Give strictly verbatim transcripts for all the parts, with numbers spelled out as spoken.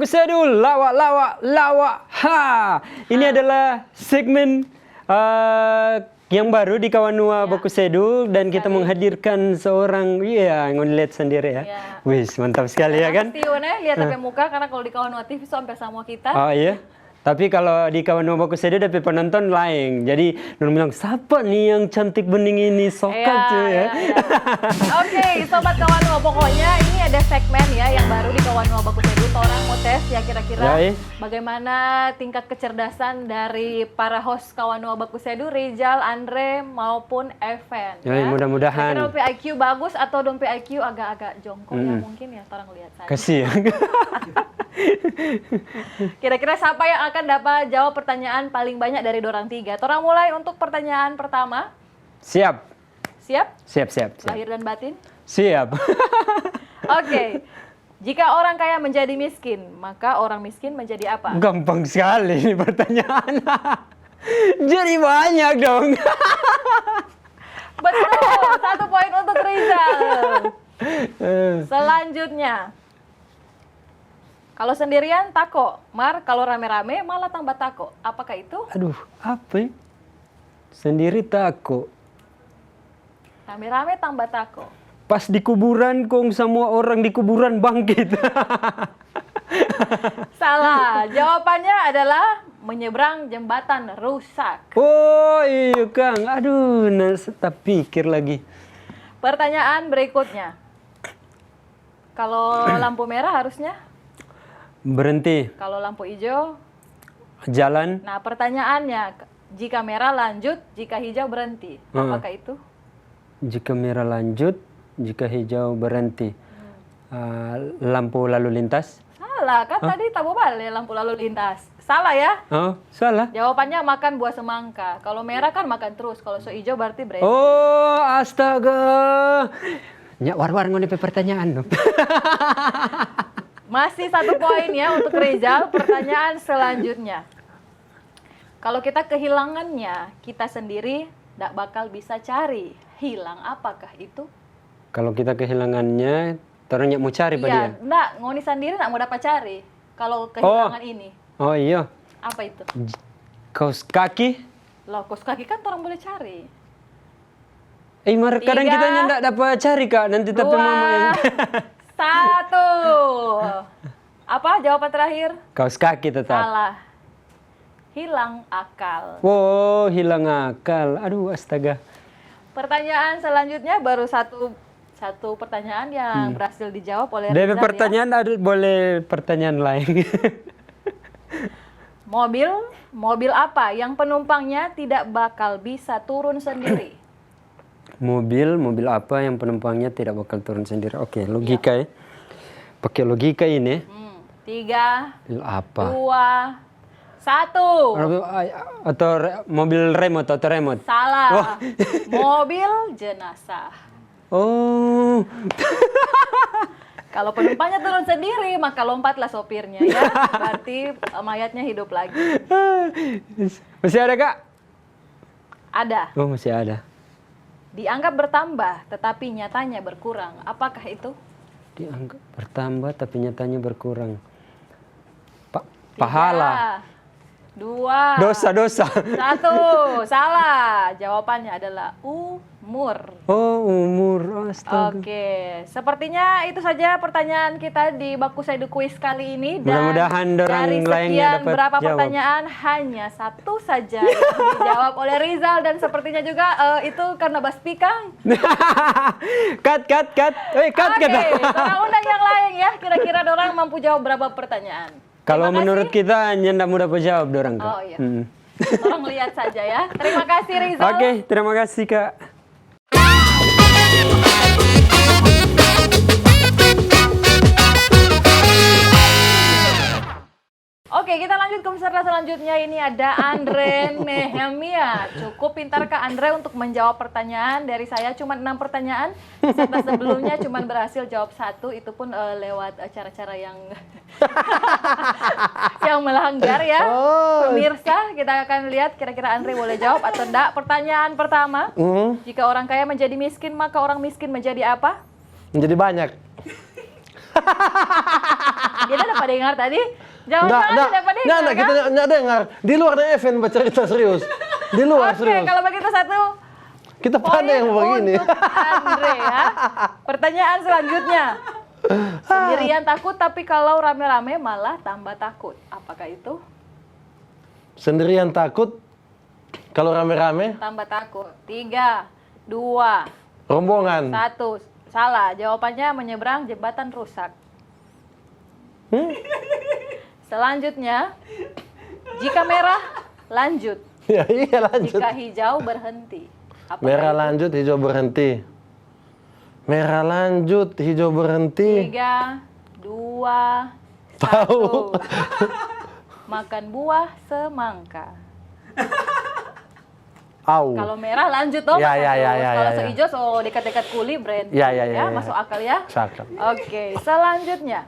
Bakusedu, lawa, lawa, lawa. Ha, ini adalah segmen, eh, yang baru di Kawanua Bakusedu dan kita menghadirkan seorang, iya, ngoni lihat sendiri ya. Iya. Wis, mantap sekali ya kan? Pasti, Wan, eh, lihat depe muka, karena kalau di Kawanua T V so hampir sama kita. Oh iya. Tapi kalau di Kawanua Bakusedu, depe penonton laeng. Jadi, dong bilang, "Sapa nih yang cantik bening ini?" Sokat. Iya, cuy, ya. Iya, iya. Oke, Sobat Kawanua, pokoknya ini ada segmen ya yang baru di Kawanua Bakusedu. Torang mo tes ya kira-kira bagaimana tingkat kecerdasan dari para host Kawanua Bakusedu, Rizal, Andre, maupun Evan. Yoi, ya. Mudah-mudahan. Kira-kira dong pe I Q bagus atau dong pe I Q agak-agak jongkok ya, mungkin ya, torang lihat saja. Kasihan. Kira-kira siapa yang akan dapat jawab pertanyaan paling banyak dari dorang tiga? Torang mulai untuk pertanyaan pertama. Siap. Siap? Siap, siap, siap. Lahir dan batin? Siap. Oke. Jika orang kaya menjadi miskin, maka orang miskin menjadi apa? Gampang sekali ini pertanyaan. Jadi banyak dong. Betul, satu poin untuk Rizal. Eh. Selanjutnya, kalau sendirian tako, mar kalau rame-rame malah tambah tako. Apakah itu? Aduh, apa ya? Sendiri tako. Rame-rame tambah tako. Pas di kuburan, kong samua orang di kuburan bangkit. Salah. Jawabannya adalah menyeberang jembatan rusak. Oh, iya, kang. Aduh, nah, se-, tapikir lagi. Pertanyaan berikutnya. Kalau lampu merah harusnya? Berhenti. Kalau lampu ijo? Jalan. Nah, pertanyaannya, jika merah lanjut, jika hijau berhenti. Heeh. Apakah itu? Jika merah lanjut, jika hijau berhenti. Hmm. Ah, lampu lalu lintas. Salah, kan tadi tabo bale lampu lalu lintas. Salah ya? Oh, salah. Jawabannya makan buah semangka. Kalau merah kan makan terus, kalau so ijo berarti berhenti. Oh, astaga. Nya war-war ngoni pe pertanyaan no. Masih satu poin ya untuk Rizal. Pertanyaan selanjutnya. Kalau kita kehilangannya, kita sendiri ndak bakal bisa cari. Hilang apakah itu? Kalau kita kehilangannya, torang nyak mo cari pa dia. Iya, ndak, ngoni sandiri ndak mo dapa cari. Kalau kehilangan ini. Oh, iyo. Apa itu? J-, kaos kaki. Loh, kaos kaki kan torang boleh cari. Eh, mar kadang kita nyanda dapa cari, Kak. Nanti tapi mama yang. Tiga, dua, satu. Apa jawaban terakhir? Kaos kaki tetap. Salah. Hilang akal. Wow, hilang akal. Aduh, astaga. Pertanyaan selanjutnya baru satu, satu pertanyaan yang berhasil dijawab oleh Rizal, ya. Depe pertanyaan ada, boleh pertanyaan lain. Mobil, mobil apa yang penumpangnya tidak bakal bisa turun sendiri? Mobil, mobil apa yang penumpangnya tidak bakal turun sendiri? Oke, logika ya. Pakai logika ini. Hmm, tiga, dua, satu. Atau re-, mobil remote, atau remote? Salah. Wah. Mobil jenazah. Oh. Kalau penumpangnya turun sendiri, maka lompatlah sopirnya, ya. Berarti, eh, mayatnya hidup lagi. Masih ada, Kak? Ada. Oh, masih ada. Dianggap bertambah, tetapi nyatanya berkurang. Apakah itu? Dianggap bertambah, tapi nyatanya berkurang. Pa-, pahala. Tiga, dua, dosa, dosa. Satu. Salah. Jawabannya adalah umur. Oh, umur. Astaga. Oke, sepertinya itu saja pertanyaan kita di Bakusedu Quiz kali ini. Dan mudah-mudahan dorang dari lainnya sekian dapat berapa jawab. Pertanyaan, hanya satu saja yang dijawab oleh Rizal, dan sepertinya juga, eh, itu karena baspikang. Cut, cut, cut. Eh, cut, cut. Oke, kita undang yang lain ya. Kira-kira dorang mampu jawab berapa pertanyaan. Kalau menurut kita, nyanda mo dapa jawab dorang, Kak. Oh, iya. Mm. Tolong lihat saja ya. Terima kasih, Rizal. Oke, terima kasih, Kak. Oke, kita lanjut ke peserta selanjutnya. Ini ada Andre Nehemia. Cukup pintar, Kak Andre, untuk menjawab pertanyaan dari saya. Cuma enam pertanyaan. Peserta sebelumnya cuma berhasil jawab satu, itu pun, eh, lewat, eh, cara-cara yang yang melanggar ya. Oh. Pemirsa, kita akan lihat kira-kira Andre boleh jawab atau enggak. Pertanyaan pertama, jika orang kaya menjadi miskin, maka orang miskin menjadi apa? Menjadi banyak. Dia ada pada dengar tadi? Jangan-jangan dia ada pada dengar, kan? Nggak, nggak, kita nggak, nggak dengar. Di luar deh, Evan bacerita serius. Di luar, serius. Oke, kalau begitu satu poin untuk Andre, ya. Kita pandai yang begini. Pertanyaan selanjutnya. Sendirian takut, tapi kalau rame-rame malah tambah takut. Apakah itu? Sendirian takut, kalau rame-rame? Tambah takut. Tiga, dua, Rombongan. Satu. Salah. Jawabannya menyeberang jembatan rusak. Hmm? Selanjutnya, jika merah, lanjut. Ya, iya, lanjut. Jika hijau, berhenti. Apa itu? Merah lanjut, hijau berhenti. Merah lanjut, hijau berhenti. Tiga, dua, satu. Tahu. Makan buah semangka. Au. Kalau merah lanjut toh, ya, makan ya, ya, terus. Ya, kalau ya, ya. Seijo, so dekat-dekat kuli, berhenti. Ya, ya, ya, ya, ya. Masuk akal ya? Masuk akal. Oke, selanjutnya.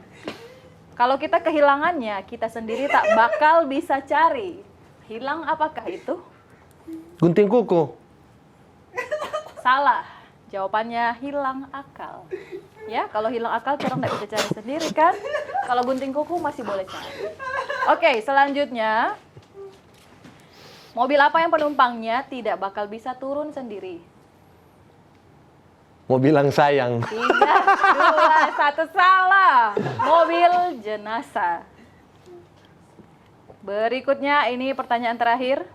Kalau kita kehilangannya, kita sendiri tak bakal bisa cari. Hilang apakah itu? Gunting kuku. Salah. Jawabannya hilang akal. Ya, kalau hilang akal, orang nggak bisa cari sendiri, kan? Kalau gunting kuku masih boleh cari. Oke, selanjutnya. Mobil apa yang penumpangnya tidak bakal bisa turun sendiri? Mobil yang sayang. Tiga, dua, satu, salah. Mobil jenazah. Berikutnya, ini pertanyaan terakhir.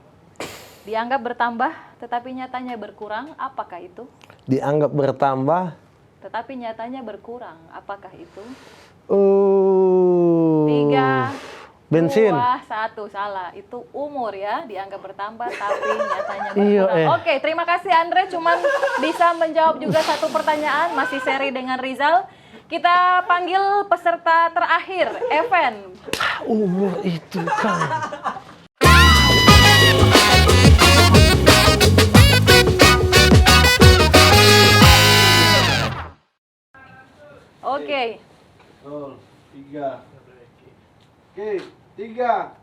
Dianggap bertambah, tetapi nyatanya berkurang. Apakah itu? Dianggap bertambah. Tetapi nyatanya berkurang. Apakah itu? Uh, tiga, bensin. Dua, satu, salah. Itu umur ya, dianggap bertambah, tapi nyatanya berkurang. Iya, eh. Oke, terima kasih Andre, cuman bisa menjawab juga satu pertanyaan, masih seri dengan Rizal. Kita panggil peserta terakhir, Evan. Ah, umur itu kan. Oke. Roll. Tiga. Oke, tiga,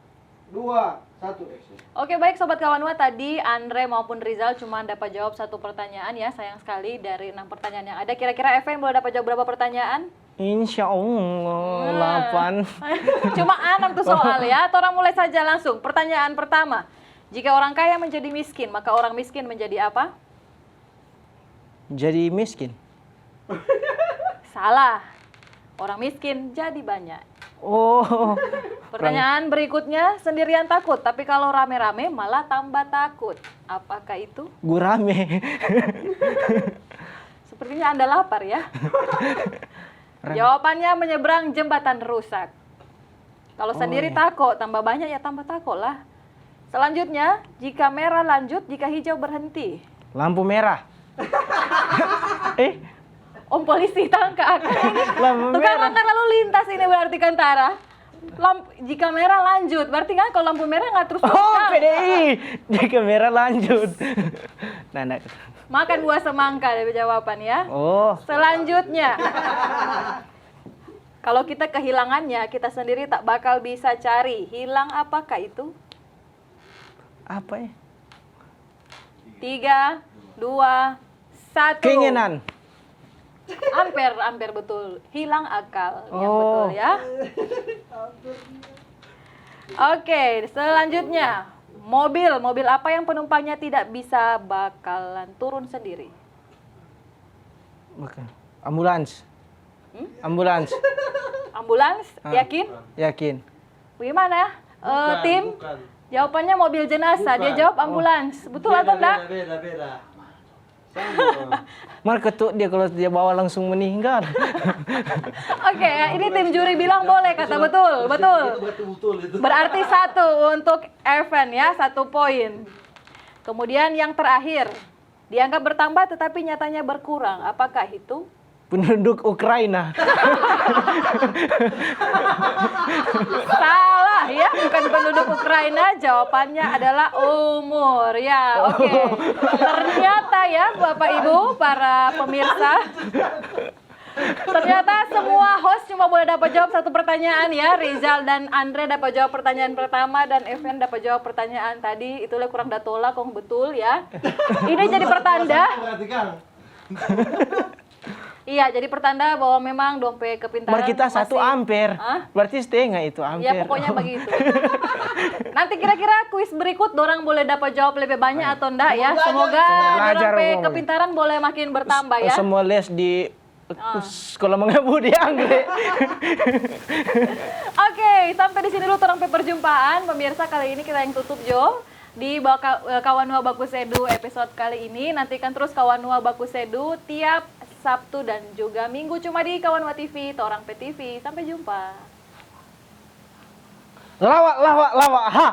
dua, satu, action. Oke, baik Sobat Kawanua, tadi Andre maupun Rizal cuma dapat jawab satu pertanyaan ya, sayang sekali dari enam pertanyaan yang ada. Kira-kira Evan boleh dapat jawab berapa pertanyaan? Insya Allah, nah, delapan. Cuma enam tuh soal ya. Torang mulai saja langsung. Pertanyaan pertama, jika orang kaya menjadi miskin, maka orang miskin menjadi apa? Jadi miskin. Salah. Orang miskin jadi banyak. Oh. Pertanyaan berikutnya, sendirian takut, tapi kalau rame-rame malah tambah takut. Apakah itu? Gurame. Sepertinya Anda lapar ya. Ram- Jawabannya menyeberang jembatan rusak. Kalau sendiri tako, tambah banyak ya tambah tako lah. Selanjutnya, jika merah lanjut, jika hijau berhenti. Lampu merah. Eh? Om polisi tangkap ini. Lampu merah. Tukang langgar lalu lintas ini berarti kan, Tara? Lamp-, jika merah lanjut, berarti kan kalau lampu merah nggak terus-terus. Oh, P D I. Jika merah lanjut. Nah, nah. Makan buah semangka dari jawaban ya. Oh. Selanjutnya. Kalau kita kehilangannya, kita sendiri tak bakal bisa cari. Hilang apakah itu? Apa ya? Tiga, dua, satu. Keinginan. Hampir, hampir betul. Hilang akal. Yang betul ya. Oke, selanjutnya. Mobil, mobil apa yang penumpangnya tidak bisa bakalan turun sendiri? Oke. Ambulans. Hmm? Ambulans. Ambulans, yakin? Yakin. Bagaimana? Eh, tim? Jawabannya mobil jenazah, dia jawab ambulans. Betul atau enggak? Beda, beda, beda. Sama. Mar ketuk dia kalau dia bawa langsung meninggal. Oke, ya, ini tim juri bilang boleh, kata betul, betul. Itu berarti betul itu. Berarti satu untuk Evan ya, satu poin. Kemudian yang terakhir, dianggap bertambah tetapi nyatanya berkurang. Apakah itu? Penduduk Ukraina. Salah ya, bukan penduduk Ukraina. Jawabannya adalah umur. Ya, oke. Ternyata ya, Bapak Ibu, para pemirsa, ternyata semua host cuma boleh dapat jawab satu pertanyaan ya. Rizal dan Andre dapat jawab pertanyaan pertama dan Evan dapat jawab pertanyaan tadi. Itulah kurang datola kong betul ya. Ini jadi pertanda. Perhatikan. Iya, jadi pertanda bahwa memang dong pe kepintaran Mar kita satu masih amper. Hah? Berarti setengah itu amper. Ya, pokoknya begitu. Nanti kira-kira kuis berikut dorang boleh dapat jawab lebih banyak atau enggak ya. Semoga Semoga belajar, dorang pe ngomong. Kepintaran boleh makin bertambah ya. Semua les di Ah. sekolah mengabdi anggrek. Oke, sampai di sini dulu torang pe perjumpaan. Pemirsa, kali ini kita yang tutup jo di Baka- eh, Kawanua Baku Sedu episode kali ini. Nantikan terus Kawanua Baku Sedu tiap Sabtu dan juga Minggu cuma di Kawanua T V, torang pe T V. Sampai jumpa. Lawa, lawa, lawa, ha.